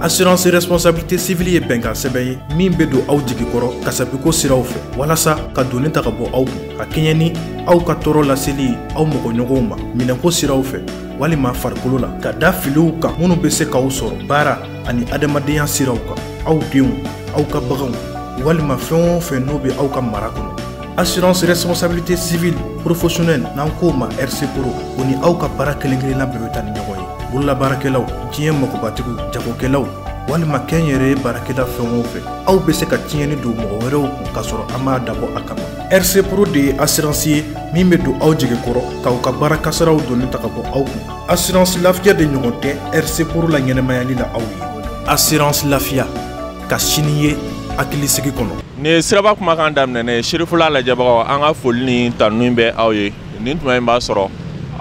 Assurance responsabilité civile ye bɛnkan sɛbɛn ye min bɛ don aw jigi kɔrɔ kasabiko siraw fɛ walasa ka doni ta ka bɔ aw kun ka kɛɲɛ ni aw ka tɔɔrɔ laseli ye aw mɔgɔɲɔgɔnw ma minɛnko siraw fɛ walima farikolo la ka da filiw kan minnu bɛ se k'aw sɔrɔ baara ani adamadenya siraw kan aw denw aw ka baganw walima fɛn o fɛn n'o bɛ aw ka mara kɔnɔ. Assurance responsabilité civile professionnelle n'an k'o ma RC Pro, o ni aw ka baara kelen kelenna bɛɛ bɛ taa ni ɲɔgɔn ye. Bololabaarakɛlaw, diɲɛ magobatigiw, jagokɛlaw walima kɛnyɛrɛye baarakɛla fɛn o fɛn, aw bɛ se ka tiɲɛni don mɔgɔ wɛrɛw kun k'a sɔrɔ an m'a dabɔ a kama. RC Pro de ye assurance ye min bɛ don aw jigi kɔrɔ k'aw ka baara kasaraw doni ta ka bɔ aw kun. Assurance lafiya de ɲɔgɔn tɛ RC Pro la ɲɛnɛmayali la aw ye. Assurance lafiya ka sini ye hakilisigi kɔnɔ. Nin ye siraba kumakan daminɛ Serifula lajɛbagaw, an ka foli ni tanuni bɛ aw ye. Nin tuma in b'a sɔrɔ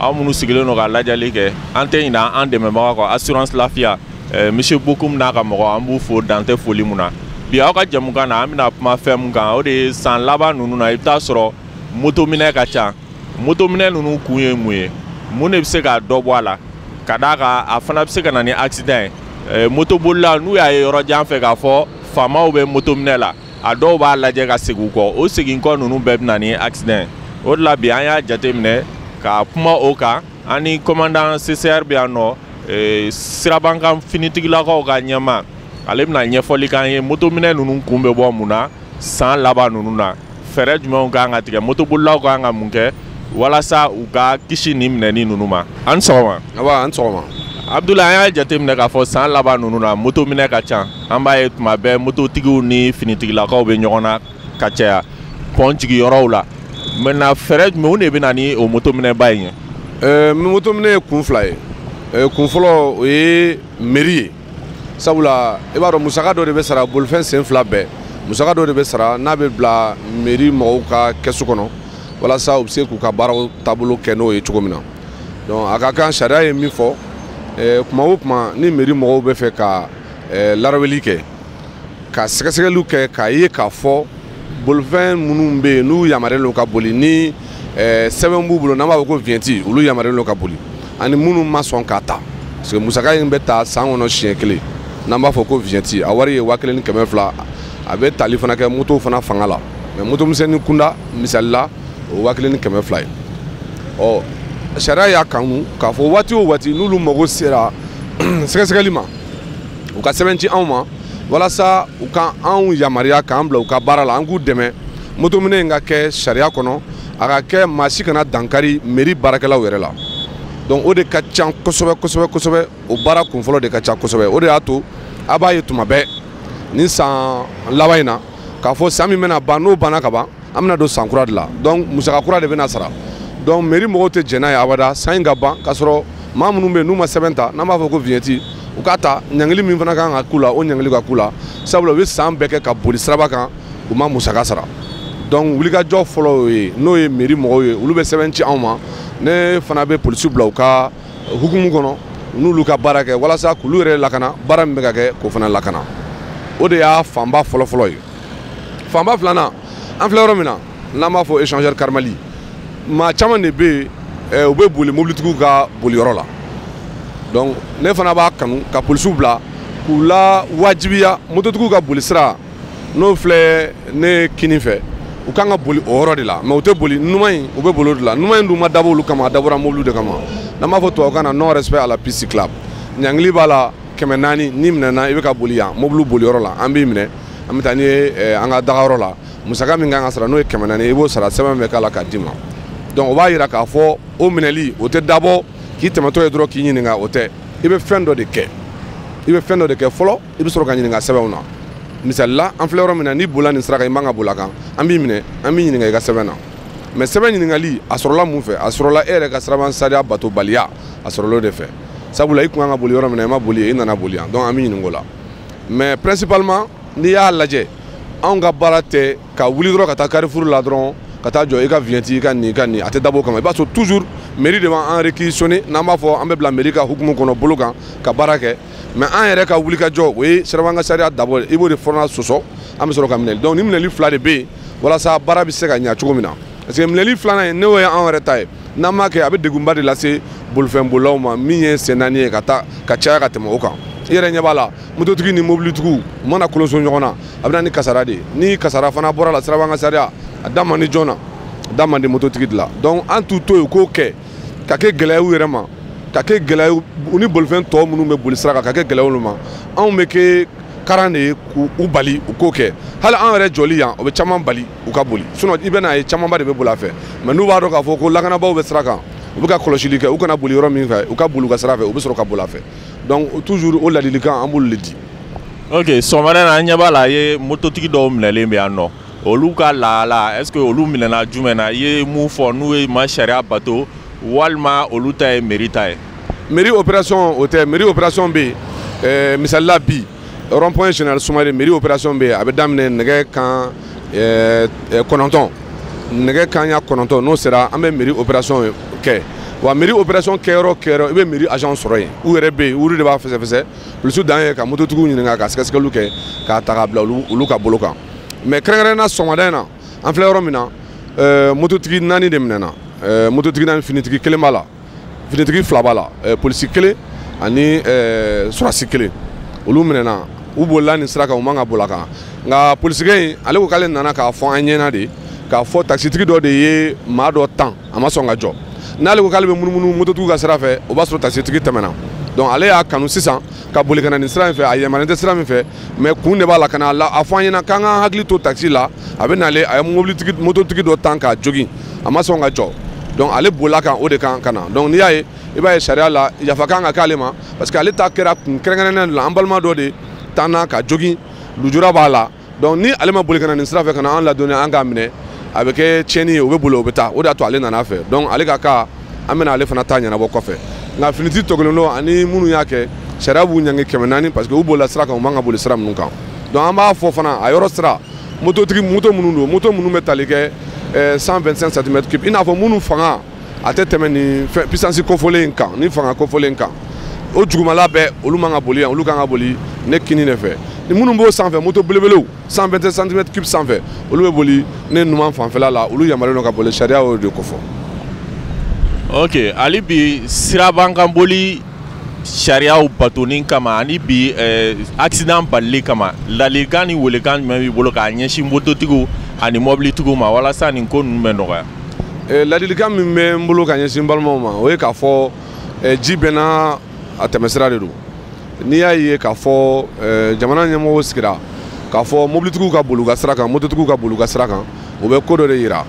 aw minnu sigilen don ka lajɛli kɛ, an tɛ ɲinɛ an dɛmɛbagaw kɔ assurance lafiya, monsieur Bokum n'a ka mɔgɔ, an b'u fo dan tɛ foli mun na. Bi aw ka jɛmukan na, an bɛna kuma fɛn mun kan, o de ye san laban ninnu na i bɛ taa sɔrɔ motominɛ ka ca. Motominɛ ninnu kun ye mun ye? Mun de bɛ se ka dɔ bɔ a la? Ka d'a kan a fana bɛ se ka na ni accident ye. Motobolila n'u y'a ye yɔrɔ jan fɛ k'a fɔ faamaw bɛ motominɛ la, a dɔw b'a lajɛ ka segin u kɔ. O segin kɔ ninnu bɛɛ bɛ na ni accident ye. O de la bi an y'a jateminɛ ka kuma o kan. An ni commandant CCR bɛ yan nɔ, sirabankan finitigilakaw ka ɲɛmaa, ale bɛna ɲɛfɔli k'an ye motominɛ ninnu kun bɛ bɔ mun na san laban ninnu na, fɛɛrɛ jumɛnw kan ka tigɛ, motobolilaw kan ka mun kɛ walasa u ka kisi nin minɛni ninnu ma. An ni sɔgɔma. Aba, an sɔgɔma. Abdoulaye, an y'a jateminɛ k'a fɔ san laban ninnu na motominɛ ka ca. An b'a ye tuma bɛɛ mototigiw ni finitigilakaw bɛ ɲɔgɔn na ka caya pɔn jigiyɔrɔw la. Maintenant fɛɛrɛ jumɛnw de bɛ na ni o motominɛba in ye? Motominɛ ye kun fila ye. Kun fɔlɔ o ye mairie ye. Sabula i b'a dɔn musaka dɔ de bɛ sara bolifɛn sen fila bɛɛ. Musaka dɔ de bɛ sara n'a bɛ bila mairie mɔgɔw ka kɛsu kɔnɔ walasa u bɛ se k'u ka baaraw taabolo kɛ n'o ye cogo min na. Donc a ka kan sariya ye min fɔ, kuma o kuma ni mairie mɔgɔw bɛ fɛ ka laraweli kɛ, ka sɛgɛsɛgɛliw kɛ k'a ye k'a fɔ bolifɛn minnu bɛ yen n'u yamaruyalen don ka boli ni sɛbɛn b'u bolo n'an b'a fɔ ko vignette, olu yamaruyalen don ka boli, ani minnu ma sɔn k'a ta. Parce que musaka in bɛ ta san kɔnɔ siɲɛ kelen, n'an b'a fɔ ko vignette, a wari ye 1200, a bɛ tali fana kɛ moto fana fanga la. Mais moto misɛnnin kunda misali la, o 1200 ye. Ɔ sariya y'a kanu k'a fɔ waati o waati n'olu mago sera sɛgɛsɛgɛli ma, u ka sɛbɛn ci anw ma walasa u ka anw yamaruya k'an bila u ka baara la, an k'u dɛmɛ motominɛ in ka kɛ sariya kɔnɔ, a ka kɛ maa si kana dankari mairie baarakɛlaw yɛrɛ la. Donc o de ka ca kosɛbɛ kosɛbɛ kosɛbɛ, o baara kunfɔlɔ de ka ca kosɛbɛ. O de y'a to a b'a ye tuma bɛɛ nin san laban in na k'a fɔ san min bɛna ban, n'o banna ka ban, an bɛna don san kura de la. Donc musaka kura de bɛna sara. Donc mairie mɔgɔw tɛ jɛn n'a ye abada san in ka ban k'a sɔrɔ maa minnu bɛ yen n'u ma sɛbɛn ta, n'an b'a fɔ ko vignette, u k'a ta, ɲangili min fana kan ka k'u la, o ɲangili ka k'u la. Sabula u bɛ san bɛɛ kɛ ka boli siraba kan, u ma musaka sara. Donc wulikajɔ fɔlɔ y'o ye, n'o ye mairie mɔgɔw ye, olu bɛ sɛbɛn ci anw ma. Ne fana bɛ polisiw bila u ka hukumu kɔnɔ, n'olu ka baara kɛ walasa k'olu yɛrɛ lakana, baara min bɛ ka kɛ k'o fana lakana. O de y'a fanba fɔlɔfɔlɔ ye. Fanba filanan, an filɛ yɔrɔ min na, n'an b'a fɔ échangeur Karimali, maa caman de bɛ yen, u bɛ boli mobilitigiw ka boliyɔrɔ la. Donc ne fana b'a kanu ka polisiw bila k'u la wajibiya mototigiw ka boli sira n'o filɛ ne kinin fɛ, u kan ka boli o yɔrɔ de la, mais u tɛ boli numan in, u bɛ boli o de la. Numan in dun ma dabɔ olu kama, a dabɔra mobiliw de kama. N'an b'a fɔ tubabukan na non respect à la piste cyclable. Ɲangili b'a la 400, n'i minɛna i bɛ ka boli yan mobili boliyɔrɔ la, an b'i minɛ, an bɛ taa n'i ye an ka dagayɔrɔ la. Musaka min kan ka sara n'o ye 400, i b'o sara, sɛbɛn bɛ k'a la k'a d'i ma. Donc o b'a yira k'a fɔ o minɛli o tɛ dabɔ k'i tɛmɛtɔ ye dɔrɔn k'i ɲininka, o tɛ. I bɛ fɛn dɔ de kɛ, i bɛ fɛn dɔ de kɛ fɔlɔ, i bɛ sɔrɔ ka ɲininka sɛbɛnw na. Misali la, an filɛ yɔrɔ min na, n'i bolila nin sira kan, i man ka boli a kan, an b'i minɛ, an b'i ɲininka i ka sɛbɛn na. Mais sɛbɛn ɲininkali a sɔrɔla mun fɛ? A sɔrɔla e yɛrɛ ka siraban sariya batobaliya, a sɔrɔla o de fɛ. Sabula i kun kan ka boli yɔrɔ min na, i ma boli, i nana boli yan, donc an b'i ɲininka o la. Mais principalement n'i y'a lajɛ, anw ka baara tɛ ka wuli dɔrɔn ka taa carrefour la dɔrɔn ka taa jɔ i ka vignette, i ka nin, i ka nin, a tɛ dabɔ o kama. I b'a sɔrɔ toujours mairie de b'an réquisitionner, n'an b'a fɔ an bɛ bila mairie ka hukumu kɔnɔ bolo kan ka baara kɛ. Mais an yɛrɛ ka wulikajɔ o ye siraban ka sariya dabɔ, i b'o de fɔlɔ sɔsɔ, an bɛ sɔrɔ ka minɛ. Donc ni minɛli fila de bɛ yen walasa baara bɛ se ka ɲɛ cogo min na. Parce que minɛli filanan in, n'o ye anw yɛrɛ ta ye, n'an m'a kɛ a bɛ degunba de lase bolifɛnbolilaw ma, min ye sen naani ye ka taa ka caya ka tɛmɛ o kan. I yɛrɛ ɲɛ b'a la, mototigi ni mobilitigiw u mana kolonso ɲɔgɔn na, a bɛ na ni kasara de ye. Ni kasara fana bɔra la, sirabakan sariya a da man di jɔn na, a da man di mototigi de la. Donc an t'u to yen k'o kɛ ka kɛ gɛlɛya y'u yɛrɛ ma, ka kɛ gɛlɛya u ni bolifɛn tɔ minnu bɛ boli sira kan, ka kɛ gɛlɛya olu ma. Anw bɛ kɛ karan de ye k'u bali u k'o kɛ. Hali an yɛrɛ jɔli yan, o bɛ caman bali u ka boli. Sinon i bɛ n'a ye camanba de bɛ boli a fɛ, mais n'u b'a dɔn k'a fɔ ko lakanabaaw bɛ sira kan, u bɛ ka kɔlɔsili kɛ, u kana boli yɔrɔ min fɛ, u ka boli u ka sira fɛ, u bɛ sɔrɔ ka boli a fɛ. Donc toujours o ladilikan an b'olu de di. Ok, sɔgɔmada in na an ɲɛ b'a la, i ye mototigi dɔw minɛlen bɛ yan nɔ, olu ka lahala, est ce que olu minɛna jumɛn na? I ye mun fɔ n'u ye ma sariya bato, walima olu ta ye mairie ta ye? Mairie opération o tɛ, mairie opération bɛ yen. Misali la bi rond point général Sumare, mairie opération bɛ yen, a bɛ daminɛ nɛgɛ kan 9, nɛgɛ kanɲɛ 9 n'o sera, an bɛ mairie opération kɛ. Wa mairie opération kɛyɔrɔ kɛyɔrɔ, i bɛ mairie agent sɔrɔ yen, u yɛrɛ bɛ yen, olu de b'a fɛsɛfɛsɛ. Polisiw dan ye ka mototigiw ɲininka, ka sɛgɛsɛgɛliw kɛ, k'a ta k'a bila olu ka bolo kan. Mais kɛrɛnkɛrɛnnenya sɔgɔmada in na, an filɛ yɔrɔ min na, mototigi 4 de minɛna. Mototigi 4, finitigi 1 b'a la, finitigi 2 b'a la, polisi 1 ani sɔrɔdasi 1, olu minɛna. U bolila nin sira kan, u man ka boli a kan. Nka polisikɛ in, ale ko k'ale nana k'a fɔ an ɲɛna de, k'a fɔ takisitigi dɔ de ye maa dɔ tan, a ma sɔn ka jɔ. N'ale ko k'ale bɛ munumunu mototigiw ka sira fɛ, o b'a sɔrɔ takisitigi tɛmɛna. Donc ale y'a kanu sisan ka boli ka na nin sira in fɛ, a yamaruya tɛ sira min fɛ, mais kun de b'a la ka na a fɔ an ɲɛna k'an k'an hakili to takisi la. A bɛ nalen, a ye mobilitigi mototigi dɔ tan k'a jogin, a ma sɔn ka jɔ. Donc ale bolila kan o de kan ka na. Donc n'i y'a ye, i b'a ye sariya la yafa kan ka k'ale ma, parce que ale ta kɛra kun kɛrɛnkɛrɛnnen de la. An balima dɔ de tanna ka jogin, lujura b'a la. Donc ni ale ma boli ka na nin sira fɛ ka na an ladɔnniya, an k'a minɛ, a bɛ kɛ tiɲɛni ye, u bɛ boli, u bɛ taa. O de y'a to ale nana fɛ. Donc ale ka cas, an bɛna ale fana ta ɲɛnabɔ kɔfɛ. Nka finitigi tɔ kelen don ani minnu y'a kɛ, sariya b'u ɲangi 400, parce que u bolila sira kan, u man ka boli sira minnu kan. Donc an b'a fɔ fana a yɔrɔ sira, mototigi moto minnu don, moto minnu bɛ tali kɛ 125 cm cube, i n'a fɔ minnu fanga a tɛ tɛmɛ nin fɛn puissance kofɔlen in kan, ni fanga kofɔlen in kan, o jugumala bɛɛ, olu man ka boli yan, olu kan ka boli ne kini de fɛ. Ni minnu b'o sanfɛ, moto belebelew 125 cm cube sanfɛ, olu bɛ boli ne numan fanfɛla la, olu yamaruyalen don ka boli, sariya y'o de kofɔ. Ok, hali bi sirabakan boli sariyaw batoni kama ani bi accident balili kama, ladilikan ni welekan jumɛn b'i bolo k'a ɲɛsin mototigiw ani mɔbilitigiw ma walasa nin ko ninnu bɛ nɔgɔya? Ladilikan min bɛ n bolo ka ɲɛsin n balimaw ma, o ye k'a fɔ ji bɛɛ n'a a tɛmɛsira de don. N'i y'a ye k'a fɔ jamana ɲɛmɔgɔw sigira k'a fɔ mobilitigiw ka boli u ka sira kan, mototigiw ka boli u ka sira kan, o bɛ ko dɔ de yira.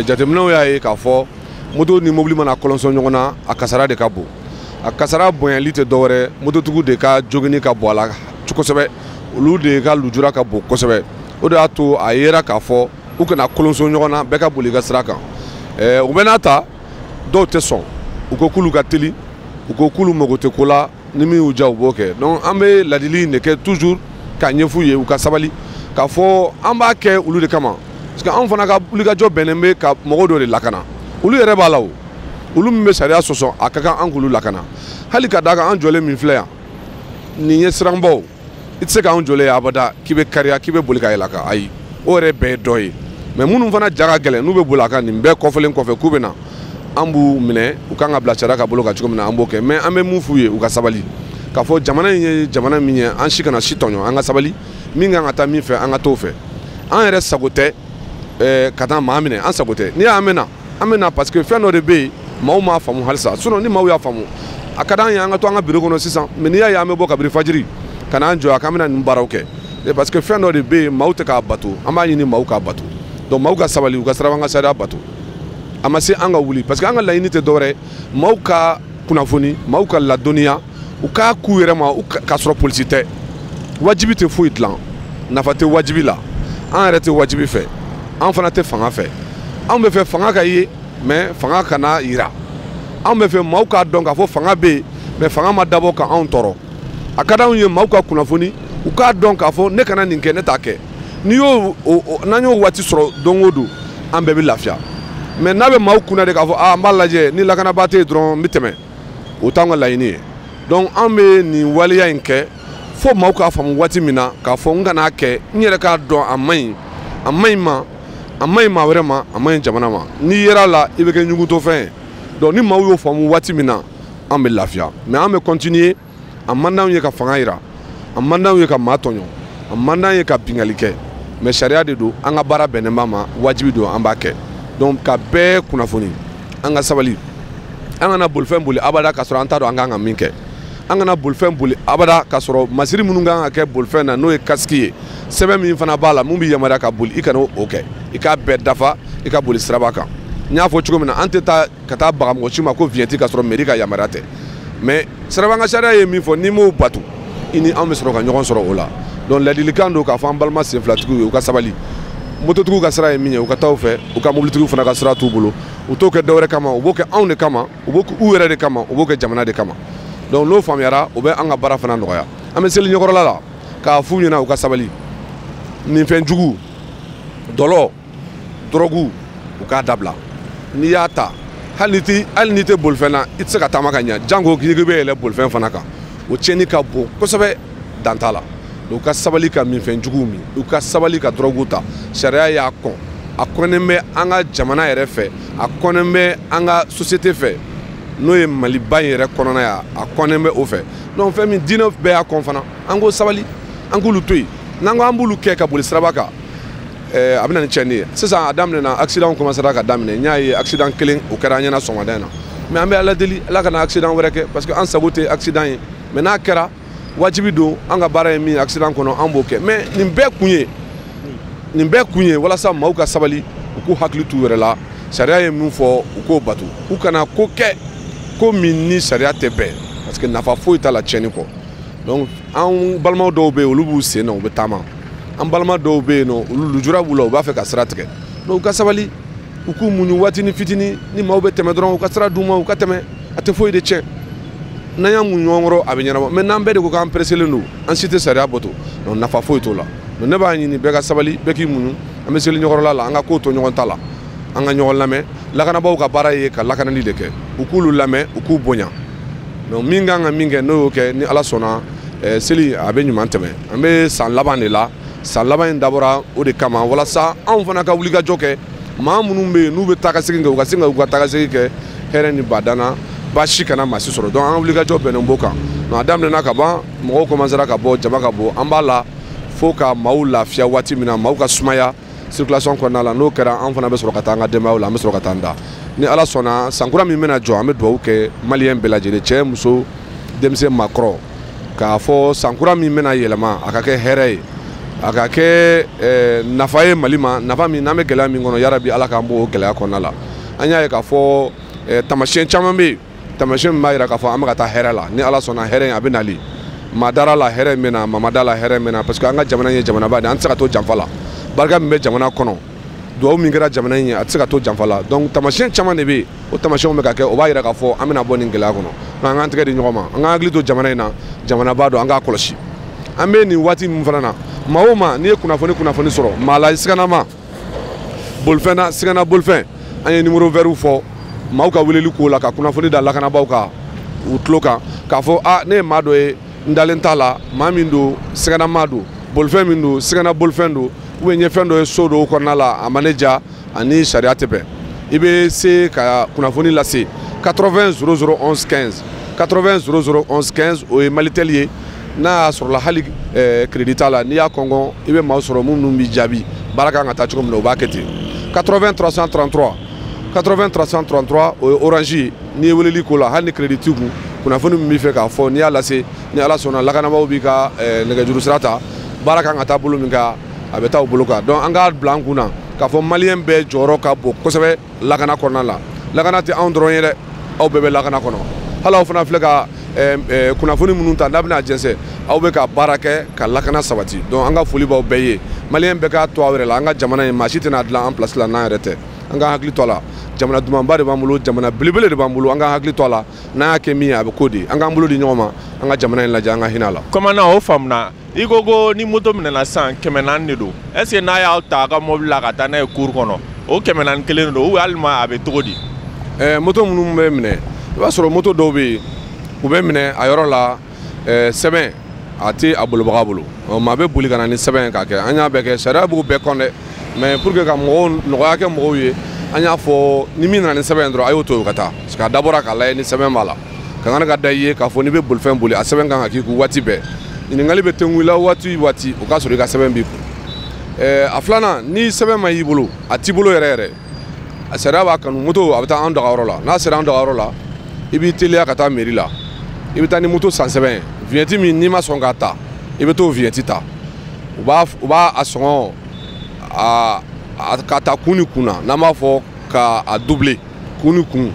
Jateminɛw y'a ye k'a fɔ moto ni mobili mana kɔlɔnsɔn ɲɔgɔn na, a kasara de ka bon. A kasara bonyali tɛ dɔwɛrɛ, mototigiw de ka jogini ka bɔ a la kosɛbɛ, olu de ka lujura ka bon kosɛbɛ. O de y'a to a yera k'a fɔ u kana kolonso ɲɔgɔn na, bɛɛ ka boli i ka sira kan. U bɛ n'a ta, dɔw tɛ sɔn, u ko k'olu ka teli, u ko k'olu mago tɛ ko la, ni min y'u diya u b'o kɛ. Donc an bɛ ladili in de kɛ toujours k'a ɲɛf'u ye, u ka sabali, k'a fɔ an b'a kɛ olu de kama, parce que anw fana ka wulikajɔ bɛnnen bɛ ka mɔgɔw dɔ de lakana. Olu yɛrɛ b'a la o, olu min bɛ sariya sɔsɔ, a ka kan an k'olu lakana. Hali ka d'a kan, an jɔlen min filɛ yan, nin ye siranbaw, i tɛ se k'anw jɔlen ye abada k'i bɛ kariya, k'i bɛ boli ka yɛlɛ a kan, ayi, o yɛrɛ bɛɛ ye dɔ ye. Mais minnu fana ja ka gɛlɛn, n'u bɛ boli a kan nin bɛɛ kɔfɛlen kɔfɛ k'u bɛ na, an b'u minɛ, u kan ka bila sariya ka bolo kan cogo min na, an b'o kɛ. Mais an bɛ mun f'u ye, u ka sabali, k'a fɔ jamana in ye jamana min ye, an si kana si tɔɲɔ, an ka sabali, min kan ka taa min fɛ, an ka t'o fɛ. An yɛrɛ sago tɛ ka taa maa minɛ, an sago tɛ. N'i y'an mɛn, an bɛ na parce que fɛn dɔ de bɛ yen, maaw m'a faamu halisa. Sinon ni maaw y'a faamu, a ka d'an ye an ka to an ka bureau kɔnɔ sisan. Mais n'i y'a ye an bɛ bɔ kabini fajiri ka n'an jɔ yan k'an bɛna nin baaraw kɛ, parce que fɛn dɔ de bɛ yen, maaw tɛ k'a bato, an b'a ɲini maaw k'a bato. Donc maaw ka sabali, u ka sirabakan sariya bato. A ma se an ka wuli, parce que an ka laɲini tɛ dɔwɛrɛ, maaw ka kunnafoni, maaw ka ladɔnniya, u k'a k'u yɛrɛ ma, k'a sɔrɔ polisi tɛ. Wajibi tɛ foyi dilan, nafa tɛ wajibi la. An yɛrɛ tɛ wajibi fɛ, an fana tɛ fanga fɛ. Anw bɛ fɛ fanga ka ye, mais fanga kana yira. Anw bɛ fɛ maaw k'a dɔn k'a fɔ fanga bɛ yen, mais fanga ma dabɔ ka anw tɔɔrɔ. A ka d'anw ye maaw ka kunnafoni, u k'a dɔn k'a fɔ ne kana nin kɛ, ne t'a kɛ. N'i y'o, n'an y'o waati sɔrɔ don o don, an bɛɛ bɛ lafiya. Mais n'a bɛ maaw kunna de k'a fɔ aa n b'a lajɛ, ni lakanabaa tɛ yen dɔrɔn n bɛ tɛmɛ, o t'anw ka laɲini ye. Donc an bɛ nin waleya in kɛ fo maaw k'a faamu waati min na k'a fɔ n kan'a kɛ, n yɛrɛ k'a dɔn a man ɲi, a man ɲi ma, a man ɲi maa wɛrɛ ma, a man ɲi jamana ma. N'i yera la, i bɛ kɛ ɲugutɔfɛn ye. Donc ni maaw y'o faamu waati min na, an bɛ lafiya. Mais an bɛ continuer A man d'anw ye ka fanga yira, a man d'anw ye ka maa tɔɲɔ, a man d'an ye ka bingali kɛ, mais sariya de don, an ka baara bɛnnen b'a ma, wajibi don, an b'a kɛ. Donc ka bɛɛ kunnafoni, an ka sabali, an kana bolifɛn boli abada k'a sɔrɔ an t'a dɔn an kan ka min kɛ. An kana bolifɛn boli abada k'a sɔrɔ masiri minnu kan ka kɛ bolifɛn na, n'o ye casque ye, sɛbɛn min fana b'a la mun b'i yamaruya ka boli, i kana o kɛ, i k'a bɛɛ dafa, i ka boli siraba kan. N y'a fɔ cogo min na, an tɛ taa ka taa baga mɔgɔ si ma ko vignette k'a sɔrɔ mairie ka yamaruya tɛ, mais sirabakan sariya ye min fɔ, n'i m'o bato, i ni anw bɛ sɔrɔ ka ɲɔgɔn sɔrɔ o la. Donc ladilikan don k'a fɔ an balima senfilatigiw ye, u ka sabali. Mototigiw ka sira ye min ye, u ka taa o fɛ, u ka mobilitigiw fana ka sira t'u bolo. U t'o kɛ dɔwɛrɛ kama, u b'o kɛ anw de kama, u b'o kɛ u yɛrɛ de kama, u b'o kɛ jamana de kama. Donc n'o faamuyara, o bɛ an ka baara fana nɔgɔya. An bɛ seli ɲɛkɔrɔla la k'a f'u ɲɛna u ka sabali. Nin fɛn jugu, dɔlɔ, dɔrɔgu, u k'a dabila. N'i y'a ta, hali n'i tɛ bolifɛn na, i tɛ se ka taama ka ɲɛ, janko k'i bɛ yɛlɛ bolifɛn fana kan. O tiɲɛni ka bon kosɛbɛ, dan t'a la. U ka sabali ka minfɛn juguw min, u ka sabali ka dɔrɔgu ta. Sariya y'a kɔn, a kɔnnen bɛ an ka jamana yɛrɛ fɛ, a kɔnnen bɛ an ka société fɛ, n'o ye Maliba in yɛrɛ kɔnɔna ye, a kɔnnen bɛ o fɛ. Donc fɛn min diinɛ bɛɛ y'a kɔn fana, an k'o sabali, an k'olu to yen. N'an ko an b'olu kɛ ka boli siraba kan, a bɛ na ni tiɲɛni ye. Sisan a daminɛna, accident commencera ka daminɛ. N y'a ye accident kelen o kɛra an ɲɛna sɔgɔmada in na, mais an bɛ Ala deli Ala kana accident wɛrɛ kɛ, parce que an sago tɛ accident ye. Mais n'a kɛra, wajibi don, an ka baara ye min ye accident kɔnɔ, an b'o kɛ. Mais nin bɛɛ kun ye walasa maaw ka sabali, u k'u hakili t'u yɛrɛ la. Sariya ye min fɔ, u k'o bato, u kana ko kɛ ko min ni sariya tɛ bɛn, parce que nafa foyi t'a la tiɲɛni kɔ. Donc an balimaw dɔw bɛ yen, olu b'u sen na, u bɛ taama. An balima dɔw bɛ yen nɔ, olu lujura b'u la, u b'a fɛ ka sira tigɛ. Donc u ka sabali, u k'u muɲu waatinin fitinin, ni maaw bɛ tɛmɛ dɔrɔn, u ka sira d'u ma, u ka tɛmɛ, a tɛ foyi de tiɲɛ. N'an y'an muɲu ɲɔgɔn kɔrɔ, a bɛ ɲɛnabɔ. Mais n'an bɛɛ de ko k'an pressélen don, an si tɛ sariya bato, donc nafa foyi t'o la. Donc ne b'a ɲini bɛɛ ka sabali, bɛɛ k'i muɲu, an bɛ seli ɲɔgɔnla la, an ka kow to ɲɔgɔn ta la, an ka ɲɔgɔn lamɛn. Lakanabaaw ka baara ye ka lakanali de kɛ, u k'olu lamɛn, u k'u bonya. Donc min kan ka min kɛ, n'o y'o kɛ, ni Ala sɔnna, seli a bɛ ɲuman tɛmɛ. An bɛ san laban de la, san laban in dabɔra o de kama, walasa anw fana ka wulikajɔ kɛ. Maa minnu bɛ yen n'u bɛ taa ka segin kɛ, u ka se ka u ka taa ka segin kɛ hɛrɛ ni badan na, baasi kana maa si sɔrɔ. Donc an ka wulikajɔ bɛnnen b'o kan. Donc a daminɛna ka ban, mɔgɔw commencera ka bɔ, jama ka bɔ, an b'a la fo ka maaw lafiya waati min na, maaw ka sumaya circulation kɔnɔna la. N'o kɛra, an fana bɛ sɔrɔ ka taa an ka denbayaw la, an bɛ sɔrɔ ka taa an da. Ni Ala sɔnna, sankura min bɛna jɔ, an bɛ dugawu kɛ maliyɛn bɛɛ lajɛlen, cɛ, muso, denmisɛn, maakɔrɔ, k'a fɔ sankura min bɛna yɛlɛma, a ka kɛ hɛrɛ ye, a ka kɛ nafa ye Mali ma, nafa min n'an bɛ gɛlɛya min kɔnɔ, yarabi Ala k'an bɔ o gɛlɛya kɔnɔna la. An y'a ye k'a fɔ taamasiyɛn caman bɛ yen, taamasiyɛn min b'a jira k'a fɔ an bɛ ka taa hɛrɛ la. Ni Ala sɔnna, hɛrɛ in a bɛ nali. Maa dara la, hɛrɛ in bɛ na, maa ma da la, hɛrɛ in bɛ na, parce que an ka jamana in ye jamanaba de ye, an tɛ se ka to janfa la. Barika min bɛ jamana kɔnɔ, duwawu min kɛra jamana in ye, a tɛ se ka to janfa la. Donc taamasiyɛn caman de bɛ yen, o taamasiyɛnw bɛ ka kɛ, o b'a jira k'a fɔ an bɛna bɔ nin gɛlɛya kɔnɔ. Nka an k'an tɛgɛ di ɲɔgɔn ma, an k'an hakili to jamana in na, jamanaba don, an k'a kɔlɔsi. An bɛ nin waati min fana na, maa o maa n'i ye kunnafoni sɔrɔ, maa la siganama bolifɛn na, sigana bolifɛn, an ye numéro vert fɔ, maaw ka weleli k'o la, ka kunnafoni da lakanabaaw kan, u tulo kan, k'a fɔ a ne ye maa dɔ ye, n dalen t'a la, maa min don siganama don, bolifɛn min don sigana bolifɛn don, ou bien n ye fɛn dɔ ye so dɔw kɔnɔna la, a ma ne ja, ani sariya tɛ bɛn. I bɛ se ka kunnafoni lase 80 00 11 15, 80 00 11 15, o ye Malitel ye. N'a y'a sɔrɔla hali crédit t'a la, n'i y'a kɔngɔ, i bɛ maaw sɔrɔ minnu b'i jaabi, baara kan ka taa cogo min na, u b'a kɛ ten. 80 333, 80 333, o ye Orange ye. N'i ye weleli k'o la, hali ni crédit t'i kun, kunnafoni min b'i fɛ k'a fɔ, n'i y'a lase, ni Ala sɔnna, lakanabaaw b'i ka nɛgɛjuru sira ta, baara kan ka taa bolo min kan, a bɛ taa o bolo kan. Donc an k'a bila an kun na k'a fɔ maliyɛn bɛɛ jɔyɔrɔ ka bon kosɛbɛ lakana kɔnɔna la. Lakana tɛ anw dɔrɔn ye dɛ, aw bɛɛ bɛ lakana kɔnɔ. Hali aw fana filɛ ka kunnafoni minnu ta, n'a bɛna jɛnsɛn, aw bɛ ka baara kɛ ka lakana sabati. Donc an ka foli b'aw bɛɛ ye. Maliyɛn bɛɛ k'a to aw yɛrɛ la, an ka jamana in maa si tɛna dilan an place la n'an yɛrɛ tɛ. An ka hakili to a la, jamana dumanba de b'an bolo, jamana belebele de b'an bolo, an ka hakili to a la. N'an y'a kɛ min ye, a bɛ k'o de ye. An k'an bolo di ɲɔgɔn ma, an ka jamana in lajɛ, an ka hinɛ a la. Commandant, o faamuna. I ko ko ni moto minɛna sisan 400 de don, est ce que n'a y'aw ta a ka mobili la ka taa n'a ye cour kɔnɔ, o 400 kelen de don ou walima a bɛ cogo di? Moto minnu bɛ minɛ, i b'a sɔrɔ moto dɔw bɛ yen, u bɛ minɛ a yɔrɔ la, sɛbɛn a tɛ a bolibaga bolo, maa bɛ boli ka na ni sɛbɛn k'a kɛ. An y'a bɛɛ kɛ, sariya b'u bɛɛ kɔn dɛ, mais pour que ka mɔgɔw nɔgɔya kɛ mɔgɔw ye, an y'a fɔ ni min nana ni sɛbɛn dɔrɔn, a y'o to yen ka taa, parce que a dabɔra k'a lajɛ ni sɛbɛn b'a la. Kangari ka da i ye k'a fɔ n'i bɛ bolifɛn boli, a sɛbɛn kan ka k'i kun waati bɛɛ. Ɲininkali bɛ tengu i la waati o waati, o k'a sɔrɔ i ka sɛbɛn b'i kun. A filanan, ni sɛbɛn ma y'i bolo, a t'i bolo yɛrɛ yɛrɛ, a sariya b'a kanu, moto a bɛ taa an dagayɔrɔ la. N'a sera an dagayɔrɔ la, i b'i teliya ka taa mairie la, i bɛ taa ni moto san sɛbɛn ye. Vignette min n'i ma sɔn k'a ta, i bɛ t'o vignette ta. U b'a a sɔngɔ a ka taa kun ni kun na, n'an b'a fɔ k'a doubler kun ni kun.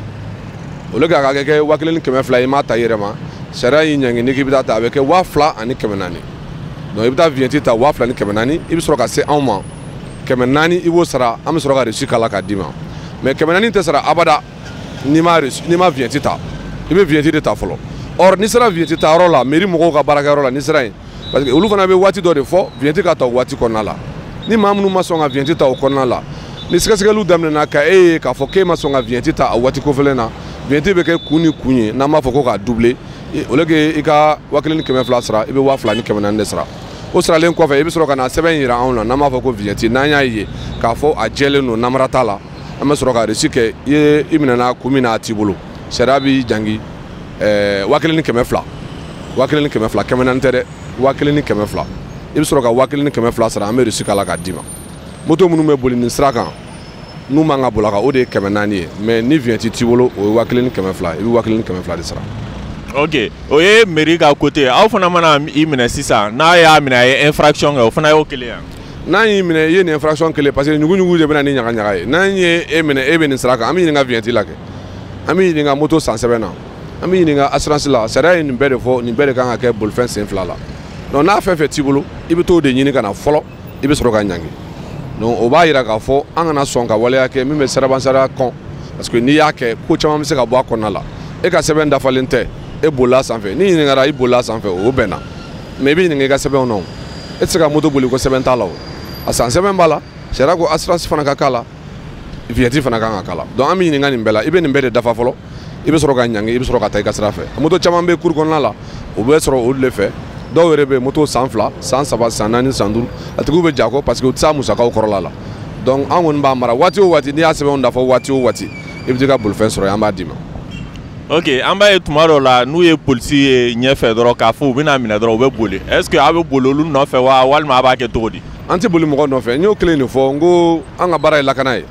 Au lieu k'a kɛ 1200 ye, i m'a ta i yɛrɛ ma, sariya y'i ɲangi n'i k'i bɛ taa ta, a bɛ kɛ 2400. Donc i bɛ taa vignette ta 2400, i bɛ sɔrɔ ka se anw ma 400, i b'o sara, an bɛ sɔrɔ ka reçu k'a la k'a d'i ma. Mais 400 tɛ sara abada n'i ma reçu, n'i ma vignette ta. I bɛ vignette de ta fɔlɔ. Or n'i sera vignette ta yɔrɔ la, mairie mɔgɔw ka baarakɛyɔrɔ la, n'i sera yen, parce que olu fana bɛ waati dɔ de fɔ vignette ka ta o waati kɔnɔna la. Ni maa minnu ma sɔn ka vignette ta o kɔnɔna la, ni sɛgɛsɛgɛliw daminɛna ka e ye k'a fɔ k'e ma sɔn ka vignette ta a waati kofɔlen na, vignette bɛ kɛ kun ni kun ye, n'an b'a fɔ ko k'a doubler. Au lieu que i ka 1200 sara, i bɛ 2400 de sara. O saralen kɔfɛ, i bɛ sɔrɔ ka na sɛbɛn yira anw na, n'an b'a fɔ ko vignette. N'an y'a ye k'a fɔ a jɛlen don, namara t'a la, an bɛ sɔrɔ ka reçu kɛ. I ye i minɛna kun min na, a t'i bolo, sariya b'i jangi 1200, 1200, 400 tɛ dɛ, 1200. I bɛ sɔrɔ ka 1200 sara, an bɛ reçu k'a la k'a d'i ma. Moto minnu bɛ boli nin sira kan, n'u man ka boli a kan, o de ye 400 ye. Mais ni vignette t'i bolo, o ye 1200, i bɛ 1200 de sara. Ok, o ye mairie ka côté. Aw fana mana i minɛ sisan, n'a y'a minɛ a ye infraction kɛ, o fana y'o kelen ye. N'an y'i minɛ, i ye nin infraction kelen, parce que ɲugu-ɲugu de bɛ na ni ɲaga-ɲaga ye. N'an ye e minɛ, e bɛ nin sira kan, an bɛ ɲininka vignette la kɛ, an bɛ ɲininka moto san sɛbɛn na, an bɛ ɲininka assurance la. Sariya ye nin bɛɛ de fɔ, nin bɛɛ de kan ka kɛ bolifɛn sen fila la. Donc n'a fɛn fɛn t'i bolo, i bɛ t'o de ɲini ka na fɔlɔ, i bɛ sɔrɔ ka ɲangi. Donc o b'a yira k'a fɔ an kana sɔn ka waleya kɛ min bɛ sirabansariya kɔn, parce que n'i y'a kɛ, ko caman bɛ se ka bɔ a kɔnɔna la. E ka sɛbɛn dafalen tɛ, e bolila sanfɛ, n'i ɲininkara i bolila sanfɛ, o bɛnna. Mais i bɛ ɲininka i ka sɛbɛnw na o. E tɛ se ka moto boli ko sɛbɛn t'a la o. A san sɛbɛn b'a la, sariya ko assurance fana ka k'a la, vignette fana kan ka k'a la. Donc an bɛ ɲininka nin bɛɛ la, i bɛ nin bɛɛ de dafa fɔlɔ, i bɛ sɔrɔ ka ɲangi, i bɛ sɔrɔ ka taa i ka sira fɛ. Moto caman bɛ cour kɔnɔna la, o bɛ sɔrɔ olu de fɛ. Dɔw yɛrɛ bɛ moto san 2, san 3, san 4, san 5, a tigiw bɛ ja kɔ parce que u tɛ se a musakaw kɔrɔla la. Donc an kɔni b'a mara waati o waati, n'i y'a sɛbɛnw dafa waati o waati, i bɛ t'i ka bolifɛn sɔrɔ yen, an b'a d'i ma. Ok, an b'a ye tuma dɔw la, n'u ye polisi ye ɲɛfɛ dɔrɔn k'a fɔ u bɛna minɛ dɔrɔn, u bɛ boli. Est ce que aw bɛ boli olu nɔfɛ wa, walima a b'a kɛ cogo di? An tɛ boli mɔgɔ nɔfɛ. N y'o kelen de fɔ, n ko an ka baara ye lakana ye.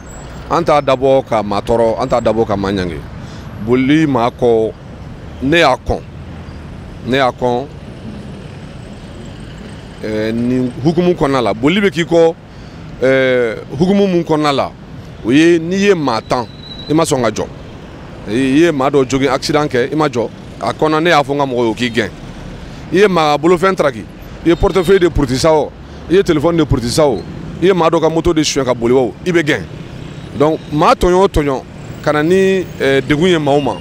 An t'a dabɔ ka maa tɔɔrɔ, an t'a dabɔ ka maa ɲangi. Boli maa kɔ, ne y'a kɔn, ne y'a kɔn nin hukumu kɔnɔna la. Boli bɛ k'i kɔ hukumu mun kɔnɔna la, o ye n'i ye maa tan, i ma sɔn ka jɔ, i ye maa dɔ jogin, accident kɛ, i ma jɔ a kɔnɔ, ne y'a fɔ n ka mɔgɔw ye o k'i gɛn. I ye maa bolofɛn taraki, i ye portefeuille de puruti sa o, i ye téléphone de puruti sa o, i ye maa dɔ ka moto de suɲɛ ka boli o, i bɛ gɛn. Donc maa tɔɲɔ o tɔɲɔ ka na ni degun ye maaw ma,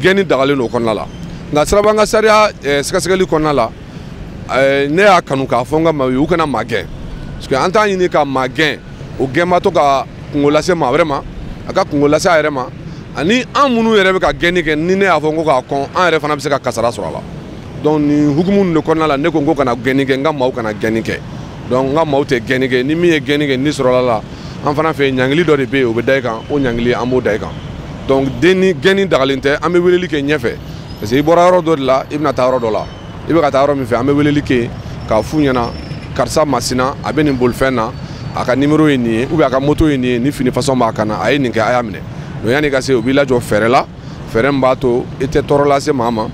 gɛnni dagalen don o kɔnɔna la. Nka siraban ka sariya sɛgɛsɛgɛli kɔnɔna la, ne y'a kanu k'a fɔ n ka maaw ye u kana maa gɛn, parce que an t'a ɲini ka maa gɛn, o gɛnbatɔ ka kungo lase maa wɛrɛ ma, a ka kungo lase a yɛrɛ ma, ani an minnu yɛrɛ bɛ ka gɛnni kɛ, ni ne y'a fɔ n ko k'a kɔn, an yɛrɛ fana bɛ se ka kasara sɔrɔ a la. Donc nin hukumu ninnu de kɔnɔna la, ne ko n ko kana gɛnni kɛ, n ka maaw kana gɛnni kɛ. Donc n ka maaw tɛ gɛnni kɛ, ni min ye gɛnni kɛ ni sɔrɔla la, an fana fɛ ɲangili dɔ de bɛ yen, o bɛ da i kan, o ɲangili an b'o da i kan. Donc denni gɛnni dagalen tɛ, an bɛ weleli kɛ ɲɛfɛ, parce que i bɔra yɔrɔ dɔ de la, i bɛna taa yɔrɔ dɔ la, i bɛ ka taa yɔrɔ min fɛ, an bɛ weleli kɛ k'a f'u ɲɛna karisa masina, a bɛ nin bolifɛn na, a ka numéro ye nin ye, ou bien a ka moto ye nin ye, ni fini façon b'a kan na, a ye nin kɛ, a y'a minɛ. Donc yanni i ka se, u b'i lajɔ fɛɛrɛ la, fɛɛrɛ min b'a to i tɛ tɔɔrɔ lase maa ma,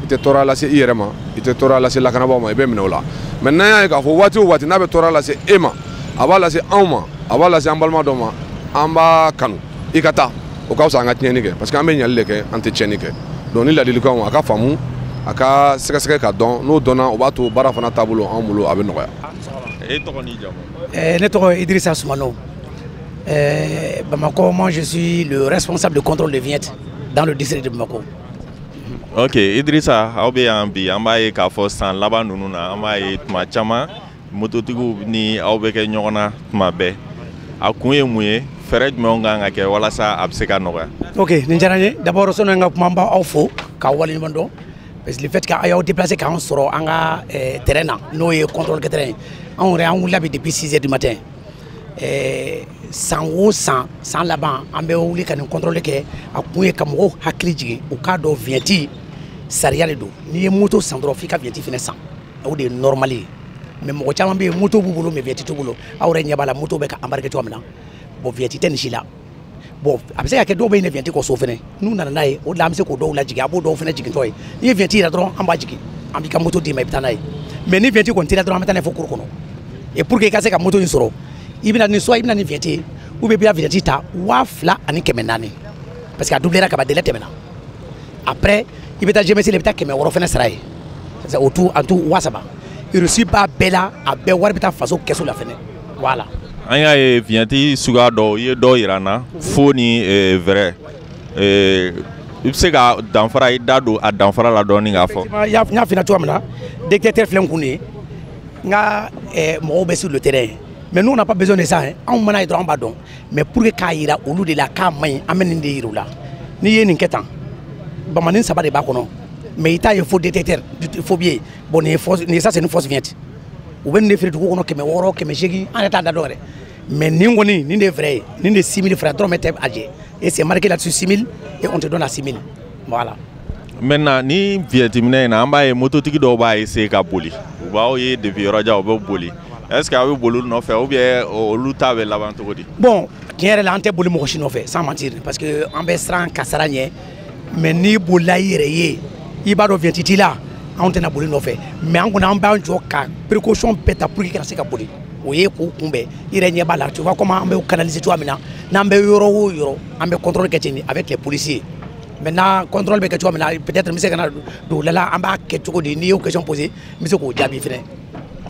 i tɛ tɔɔrɔ lase i yɛrɛ ma, i tɛ tɔɔrɔ lase lakanabaaw ma, i bɛ minɛ o la. Mais n'an y'a ye k'a fɔ waati o waati n'a bɛ tɔɔrɔ lase e ma, a b'a lase anw ma, a b'a lase an balima dɔ ma, an b'a kanu i ka taa, o ka fisa an ka tiɲɛni kɛ, parce que an bɛ ɲali de kɛ, an tɛ tiɲɛni kɛ. Donc ni ladilikanw a ka faamu, a ka sɛgɛsɛgɛ ka dɔn, n'o dɔnna, o b'a to baara fana taabolo anw bolo a bɛ nɔgɔya. E tɔgɔ n'i jamu? Ne tɔgɔ ye Idrissa Soumano. Bamako, moi je suis le responsable de contrôle de vignette dans le district de Bamako. Ok, Idrissa, aw bɛ yan bi, an b'a ye k'a fɔ san laban ninnu na, an b'a ye tuma caman mototigiw ni aw bɛ kɛ ɲɔgɔn na tuma bɛɛ. A kun ye mun ye? Fɛɛrɛ jumɛnw kan ka kɛ walasa a bɛ se ka nɔgɔya? Ok, nin diyara n ye. D'abord, sɔnni n ka kuma, n b'aw fo k'aw waleɲuman dɔn, parce que le fait que aw y'aw déplacé k'an sɔrɔ an ka terrain na, n'o ye contrôle kɛ terrain ye, anw yɛrɛ an wulila bi depuis 6 heures du matin. San o san, san laban, an bɛ wuli ka nin contrôle kɛ. A kun ye ka mɔgɔw hakili jigin, u k'a dɔn vignette Sariya de don, n'i ye moto san dɔrɔn f'i ka vignette fɛnɛ san, o de ye normal ye. Mais mɔgɔ caman bɛ yen, moto b'u bolo mais vignette t'u bolo. Aw yɛrɛ ɲɛ b'a la, moto bɛ ka embarquer cogoya min na. Bon, vignette tɛ nin si la. Bon, a bɛ se ka kɛ dɔw bɛ yen vignette kɔ so fɛnɛ, n'u nana n'a ye, o de la an bɛ se k'o dɔw lajigin, a b'o dɔw fɛnɛ jigintɔ ye. N'i ye vignette yira dɔrɔn, an b'a jigin, an b'i ka moto d'i ma, i bɛ taa n'a ye. Mais ni vignette kɔni t'i la dɔrɔn, an bɛ taa n'a ye fo cour kɔnɔ. Et pour que i ka se ka moto in sɔrɔ, i bɛna ni soit i bɛna ni vignette ye, ou bien i bɛ vignette ta 2400, parce que a doublera ka ban, délai tɛmɛna. Après i bɛ taa GMC la, i bɛ taa 600 fɛnɛ sara yen, o tout en tout 3000. Reçu b'a bɛɛ la, a bɛɛ wari bɛ taa faso kɛsu la fɛnɛ, voilà. An y'a ye vignette suguya dɔw, i ye dɔw yira n na, faux ni vrai. I bɛ se ka danfara, i da don a danfara la dɔɔni k'a fɔ. N y'a f'i ɲɛna cogoya min na, détecteur filɛ n kun nin ye, n ka mɔgɔw bɛ sur le terrain. Mais nous, on n'a pas besoin de ça, hein. Anw mana ye dɔrɔn, an b'a dɔn. Mais pour que k'a yira olu de la k'a man ɲi, an bɛ nin de yira u la. N'i ye nin kɛ tan, bamanin saba de b'a kɔnɔ, mais i t'a ye faux détecteur, faux billet. Bon, nin ye fausse, nin ye ça c'est une fausse vignette. U bɛ nin de feere dugu kɔnɔ 600, 800, an yɛrɛ t'a da dɔn yɛrɛ. Mais nin kɔni, nin de ye vrai ye, nin de ye 6000 francs dɔrɔmɛ tɛ a jɛ. Et c'est marqué là-dessus 6000 et on te donne à 6000. Voilà. Maintenant, ni vignette minɛ in na, an b'a ye mototigi dɔw b'a essayer ka boli. U b'aw ye depuis yɔrɔ jan, u bɛ boli. Est-ce que a bɛ boli olu nɔfɛ ou bien olu ta bɛ laban cogo di? Bon, tiɲɛ yɛrɛ la, an tɛ boli mɔgɔ si nɔfɛ, sans mentir, parce que an bɛ siran kasara ɲɛ. Mais n'i bolila i yɛrɛ ye, i b'a dɔn vignette t'i la, anw tɛna boli nɔfɛ. Mais an kɔni, an b'an jɔ ka précaution bɛɛ ta pour que i kana se ka boli. O ye k'u kunbɛn, i yɛrɛ ɲɛ b'a la, tu vois comment an bɛ canaliser cogoya min na, n'an bɛ yɔrɔ o yɔrɔ, an bɛ contrôle kɛ ten avec les policiers. Maintenant, contrôle bɛ kɛ cogoya min na, peut-être n bɛ se ka na don o la, an b'a kɛ cogo di, n'i y'o question poser, n bɛ se k'o jaabi fɛnɛ.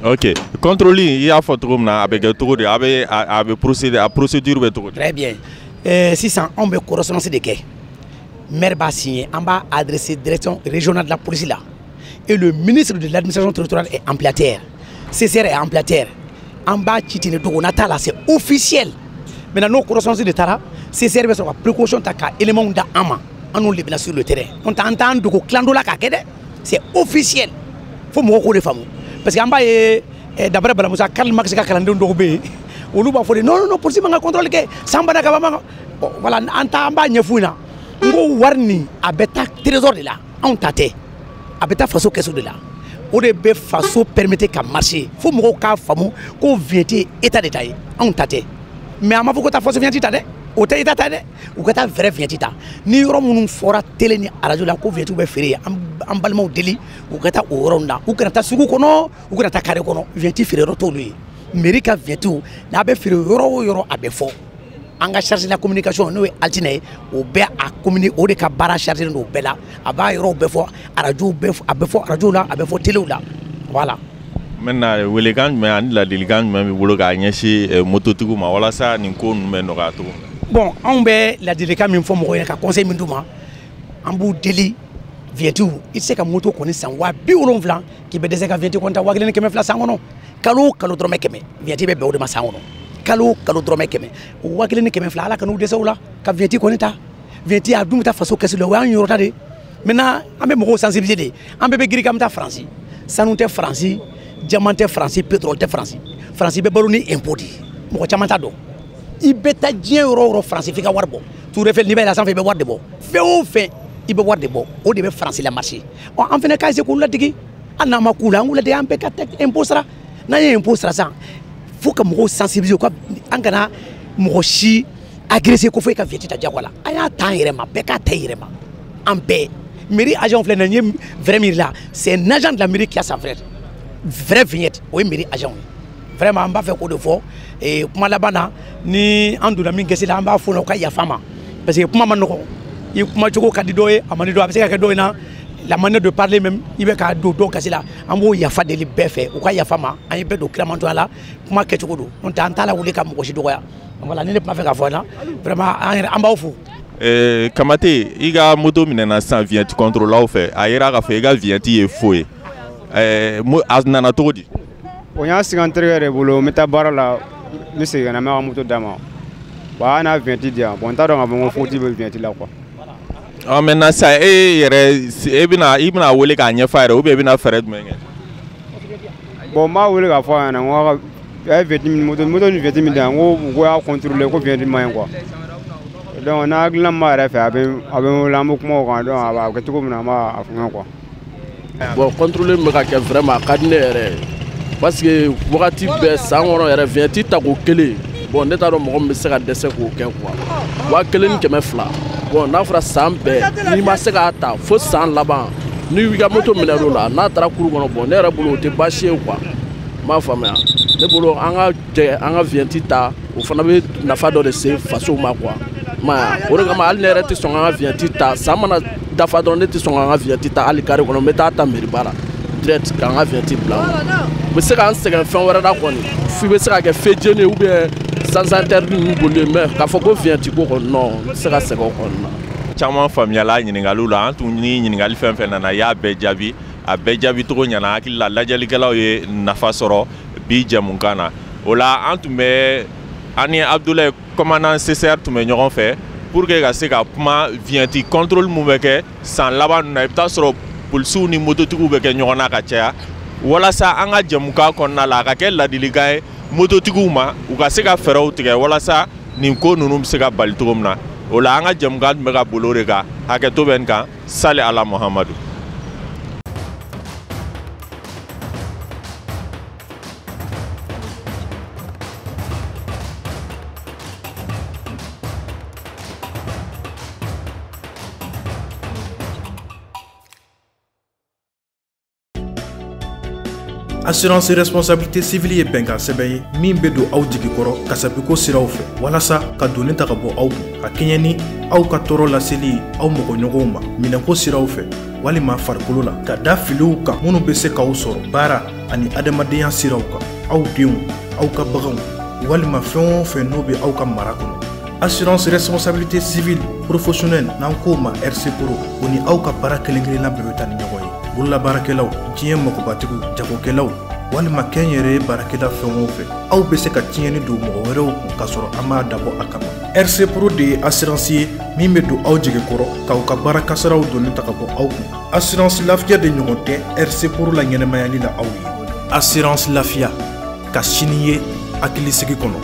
Ok, contrôle i y'a fɔ cogo min na, a bɛ kɛ cogo di? A bɛ a bɛ procéder, a procédure bɛ cogo di? Très bien. Sisan anw bɛ correspondance de kɛ. Maire b'a signer, an b'a adressé direction régionale de la police la. Et le ministre de l'administration territoriale est ampliataire. CCR est ampliataire. An b'a ci ten de, dogona t'a la, c'est officiel. Maintenant n'o correspondance de taara, CCR bɛ sɔrɔ ka précaution ta ka éléments da an ma. An n'olu de bɛna sur le terrain. N'o tɛ an t'an dogo clando la k'a kɛ dɛ. C'est officiel. Fo mɔgɔw k'o de faamu. Parce que an b'a ye, d'après Balamusa, Karl Marx ka kalandenw dɔw bɛ yen, olu b'a fɔ de non non non, polisi man ka contrôle kɛ, san bana kaba man ka. Bon voilà, an ta an b'a ɲɛf'u ɲɛna. N ko wari nin, a bɛ taa trésor de la, anw ta tɛ. A bɛ taa faso kɛsu de la. O de bɛ faso permettre ka marcher. Fo mɔgɔw k'a faamu ko vignette ye état de ta ye, anw ta tɛ. Mais an m'a fɔ ko taa fausse vignette ta dɛ, o tɛ état ta dɛ, u ka taa vrai vignette ta. Ni yɔrɔ minnu fɔra télé ni radio la ko vignette bɛ feere yen, an balimaw deli u ka taa o yɔrɔ la. U kana taa sugu kɔnɔ, u kana taa carré kɔnɔ, vignette feere yɔrɔ t'olu ye. Mairie ka vignette n'a bɛ feere yɔrɔ o yɔrɔ, a bɛ fɔ. An ka chargé la communication, n'o ye Altinɛ ye, o bɛɛ a communi, o de ka baara chargé don o bɛɛ la. A b'a yɔrɔw bɛɛ fɔ arajow bɛɛ, a bɛ fɔ arajow la, a bɛ fɔ téléw la, voilà. Maintenant, welekan jumɛn ani ladilikan jumɛn b'i bolo k'a ɲɛsin mototigiw ma walasa nin ko ninnu bɛ nɔgɔya cogo min na? Bon, anw bɛ ladilikan min fɔ mɔgɔw ye, ka conseil min d'u ma, an b'u deli, vignette, i tɛ se ka moto kɔni san 70,000 k'i bɛ dɛsɛ ka vignette kɔni ta 1200 san kɔnɔ. Kalo o kalo dɔrɔmɛ 100, vignette bɛ bɛn o de ma san kɔnɔ. Kalo o kalo dɔrɔmɛ 100, o 1200, Ala ka n'u dɛsɛ o la ka vignette kɔni ta. Vignette a dun bɛ taa faso kɛsu la, o y'an yɔrɔ ta de. Maintenant, an bɛ mɔgɔw sensibiliser de, an bɛɛ bɛ girin k'an bɛ taa Faransi. Sanu tɛ Faransi, diamant tɛ Faransi, pétrole tɛ Faransi. Faransi bɛ balo ni impôt de ye, mɔgɔ caman t'a dɔn. I bɛ taa diɲɛ yɔrɔ o yɔrɔ, Faransi f'i ka wari bɔ. Tour Eiffel, n'i bɛ yɛlɛ a sanfɛ, i bɛ wari de bɔ. Fɛn o fɛn, i bɛ wari de bɔ, o de bɛ Faransi la marché. Ɔ, an fana k'a essayer k'u ladege, hali n'an ma k'u la, an k'u ladege, an bɛɛ ka impôt sara. N'an ye impôt sara sisan, fo ka mɔgɔw sensibiliser, ka an kana mɔgɔ si agressé ko fo e ka vignette ta diyagoya la. An y'a ta an yɛrɛ ma, bɛɛ k'a ta i yɛrɛ ma, an bɛɛ. Mairie agent filɛ nin ye, n ye vrai min la, c'est un agent de la mairie qui a sa vraie vignette, o ye mairie agent ye. Vraiment, an b'a fɛ k'o de fɔ. Kuma laban na, ni an donna min gasi la, an b'a fɔ o ka yafa ma, parce que kuma ma nɔgɔn. I kuma cogo ka di dɔ ye, a man di dɔ ye, a bɛ se ka kɛ dɔ in na, la manière de parler même, i bɛ k'a don dɔw gasi la. An b'o yafa deli bɛɛ fɛ, u ka yafa ma, an ye bɛɛ don kiramantɔya la, kuma kɛcogo don. N'o tɛ an t'a la wuli ka mɔgɔ si dɔgɔya. Voilà, ni ne tun b'a fɛ k'a fɔ an na, vraiment, an yɛrɛ an b'aw fo. Kamate, i ka moto minɛna sisan vignette contrôle fɛ, a yera k'a fɔ i ka vignette ye faux ye. A nana cogo di? O n y'a sigi n terikɛ de bolo, n bɛ taa baara la, n bɛ segin ka na, n b'a ka moto d'a ma. Bon, a y'a n'a vignette di yan. Bon, n t'a dɔn k'a fɔ ko faute bɛ vignette la quoi. Ɔ, maintenant sisan, e yɛrɛ, e bɛna, i bɛna wele k'a ɲɛfɔ a yɛrɛ ou bien i bɛna fɛɛrɛ jumɛn kɛ? Bon, n b'a wele k'a fɔ a ɲɛna, n ko a ye vignette min, moto ni vignette min di yan, n ko u ko y'a contrôler ko vignette man ɲi quoi. Donc n'a hakilina min b'a yɛrɛ fɛ, a bɛ n wele, an bɛ kuma o kan. Donc a b'a kɛ cogo min na, an b'a fɛngɛ quoi. Bon, contrôle min bɛ ka kɛ, vraiment a ka di ne yɛrɛ ye, parce que wagati bɛɛ san kɔnɔ yɛrɛ, vignette ta ko kelen, bon, ne t'a dɔn mɔgɔ min bɛ se ka dɛsɛ k'o kɛ quoi, 1500. Bon, n'a fɔra san bɛɛ n'i ma se k'a ta fo san laban, n'i y'i ka moto minɛ o la, n'a taara kuru kɔnɔ, bon, ne yɛrɛ bolo o tɛ baasi ye quoi. N m'a faamuya, ne bolo an ka jɛ an ka vignette ta, o fana bɛ nafa dɔ de se faso ma quoi. I m'a ye, o de kama hali ne yɛrɛ tɛ sɔn k'an ka vignette ta. San mana dafa dɔrɔn, ne tɛ sɔn k'an ka vignette ta hali carré kɔnɔ, n bɛ taa ta mairie ba la direct k'an ka vignette bila. U bɛ se k'an sɛgɛn fɛn wɛrɛ la kɔni, f'i bɛ se ka kɛ feu jeni ye ou bien sens interdit ninnu boli, mais k'a fɔ ko vignette ko kɔni, non, n tɛ se ka sɛgɛn o kɔni na. Caman faamuyala ɲininkaliw la. An tun ni ɲininkali fɛn fɛn nana, i y'a bɛɛ jaabi, a bɛɛ jaabi cogo ɲɛna. Hakili la, lajɛlikɛlaw ye nafa sɔrɔ bi jɛmukan na. O la, an tun bɛ an ni Abdoulaye, commandant CCR, tun bɛ ɲɔgɔn fɛ pour que ka se ka kuma vignette contrôle mun bɛ kɛ san laban ninnu na. I bɛ taa sɔrɔ polisiw ni mototigiw bɛ kɛ ɲɔgɔn na ka caya, walasa an ka jɛmukan kɔnɔna la, a ka kɛ ladilikan ye mototigiw ma, u ka se ka fɛɛrɛw tigɛ walasa nin ko ninnu bɛ se ka bali cogo min na. O la, an ka jɛmukan tun bɛ ka boli o de kan. Hakɛto bɛ nin kan. Sali ala Muhamadu. Assurance responsabilité civile ye bɛnkan sɛbɛn ye min bɛ don aw jigi kɔrɔ kasabiko siraw fɛ, walasa ka doni ta ka bɔ aw kun, ka kɛɲɛ ni aw ka tɔɔrɔ laseli aw mɔgɔɲɔgɔnw ma minɛnko siraw fɛ walima farikolo la, ka da filiw kan minnu bɛ se k'aw sɔrɔ baara ani adamadenya siraw kan, aw denw, aw ka baganw walima fɛn o fɛn n'o bɛ aw ka mara kɔnɔ. Assurance responsabilité civile professionnelle, n'an k'o ma RC Pro, o ni aw ka baara kelen kelenna bɛɛ bɛ taa ni ɲɔgɔn ye. Bololabaarakɛlaw, diɲɛ magobatigiw, jagokɛlaw walima kɛnyɛrɛye baarakɛla fɛn o fɛn, aw bɛ se ka tiɲɛni don mɔgɔ wɛrɛw kun k'a sɔrɔ an m'a dabɔ a kama. RC Pro de ye assurance ye min bɛ don aw jigi kɔrɔ k'aw ka baara kasaraw donni ta ka bɔ aw kun. Assurance Lafiya de ɲɔgɔn tɛ RC Pro la ɲɛnɛmayali la aw ye. Assurance Lafiya, ka sini ye hakilisigi kɔnɔ.